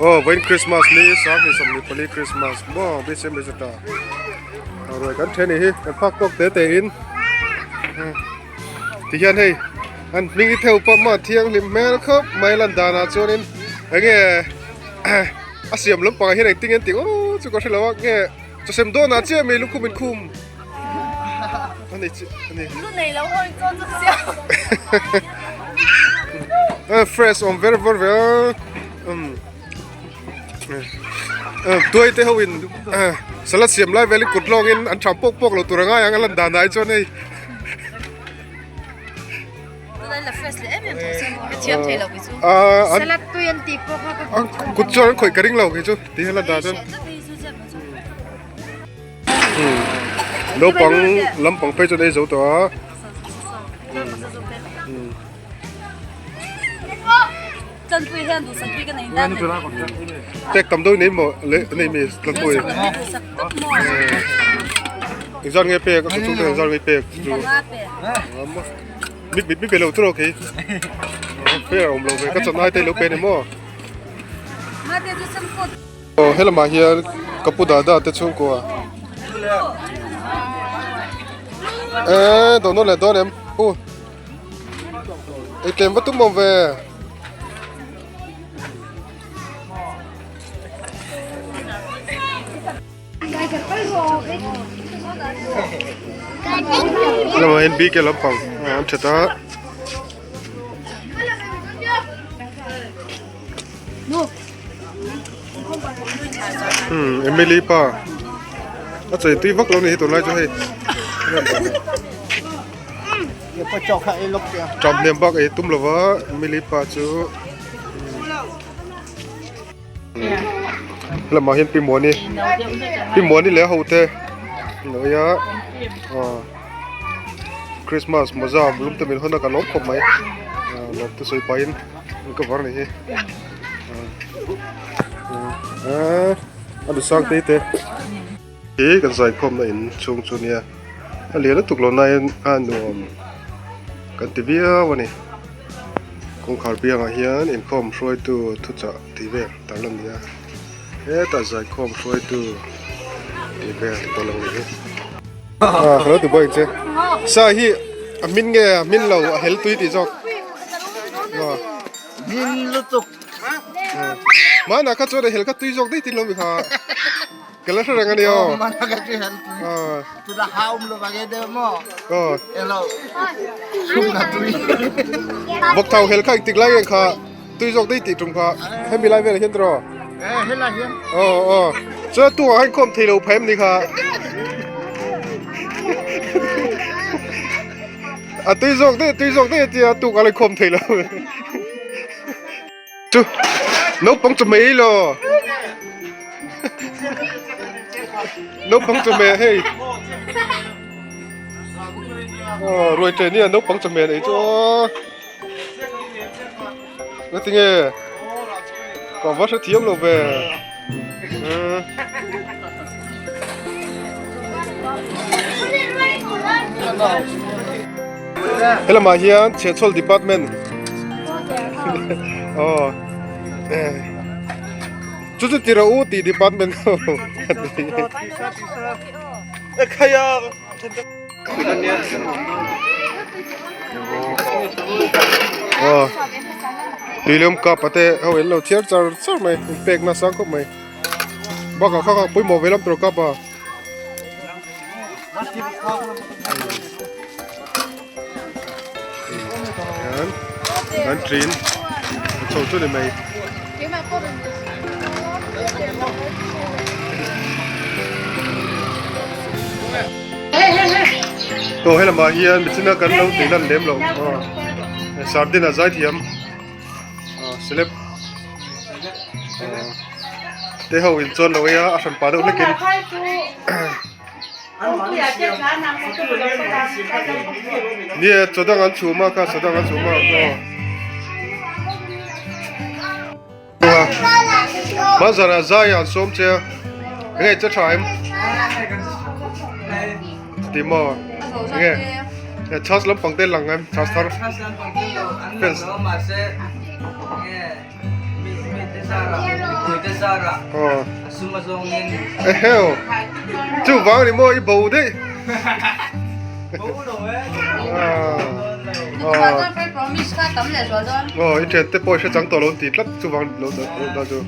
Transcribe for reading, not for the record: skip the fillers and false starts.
Aw vawiin Christmas ni 24 Christmas maw bcm zeta ruai kan then hi kan phak tawk te te in ti hian hei an hming hi theu pawh maw thianghlim hmel khawp mai lan danah chuanin enge a siam lampangah hian engtin nge an tih aw chu ka hre lo a nge chaw sem dawnah chiah mai lukhum inkhum ani chi ani Lu nei lo ho in chaw chu siam. Eh fresh awm ver ver ve a um eh tuai te ho in eh salad siam lai velin kut lawng in an tham pawk pawk lo tur a ngai ang a lan dan ah hi chuan hei. Tunah la fresh leh em em tho sia maw ka thiam thei lo kei chu. Ah an Salad tui an tih pawh kha ka kut chuan an khawih ka ring lo kei chu ti hian lan dan ah chuan. Naupang lampang phei chuan ei zo tawh a. Pek tam deuh nei maw le nei mi Tlanpui. Engzat nge pek a kut chhung te engzat nge pek chu. Mi mi pe lo chu rawh khi. Fair awm lo ve ka chan ai te lo pe ni maw. Aw he lamah hian ka pu dada te chhungkua eee dawn dawn leh dawn em u ei tlem va tum awm ve he lamah hian bike lampang an that a. Emily pa a chei tui vak lo ni hi tunlai chu hei tap hnem bak ei tum lova Emily pa chu lamah hian pi Muani pi Muani leh a hote an awm a Christmas mawza lum te min hawn a ka lawm khawp mai lawm te sawi pahin. Ka var ni hi a lusang te te hi kan zai khawm na in chhung chu nia a lian lutuk lo na in a nuam kan ti viau a ni kawngkhar biangah hian inkhawm hruaitu thuchah tih vel tar lan ni a hetah zaikhawm hruaitu tih vel te lang ni hi ah ka lo ti buai ang che sa hi a hmin nge a hmin lo a hel tui tih zawk. Min lutuk. Mana kha chuan a hel kha tui zawk daih tin lo mi kha. Ka la hre reng a ni aw. Mana kha chu hel tui. Tuna ha um lo bage deuh maw. Aw. Elo. Sum kha tui. Vawk thau hel kha engtik lai nge kha tui zawk daih tih tum kha hemi lai velah hian tiraw. Eh helai hian. Aw aw. Chuan tu ah khan khawm thei lo phai em ni kha. A tui zawk daih a tui zawk daih a tia tuk a la khawm thei lo chu naupang chu mai lo naupang chu mai hei aw ruai ṭe nia naupang chu mai nei chu aw ngatinge ka va hrethiam lo ve. Helamah hian chhiahchhawl department aw chu chu tira u tih department aw tuilium cup ate ho en lo chhiar char char mai pek nasa khawp mai. Bakah kha kha pawimawh ve lam tur kap a. Hian an ṭin an chho chu ni mai. Aw he lamah hian michina kan lo tih lan lem lo sardine a zai thiam. Celeb te ho in chuan lo ei a a hran pah deuh hlekin nie chaw dang an chhum a kha chaw dang an chhum a aw bazar ah zai ah an sawm che a enge che tha em ti maw enge church lampang te lang em church thar fans. Aw. Eheu. Chuvang ni maw i bo daih. Aw i thiante pawh i hre chang tawh lo ti tlat chuvang lo dah chu.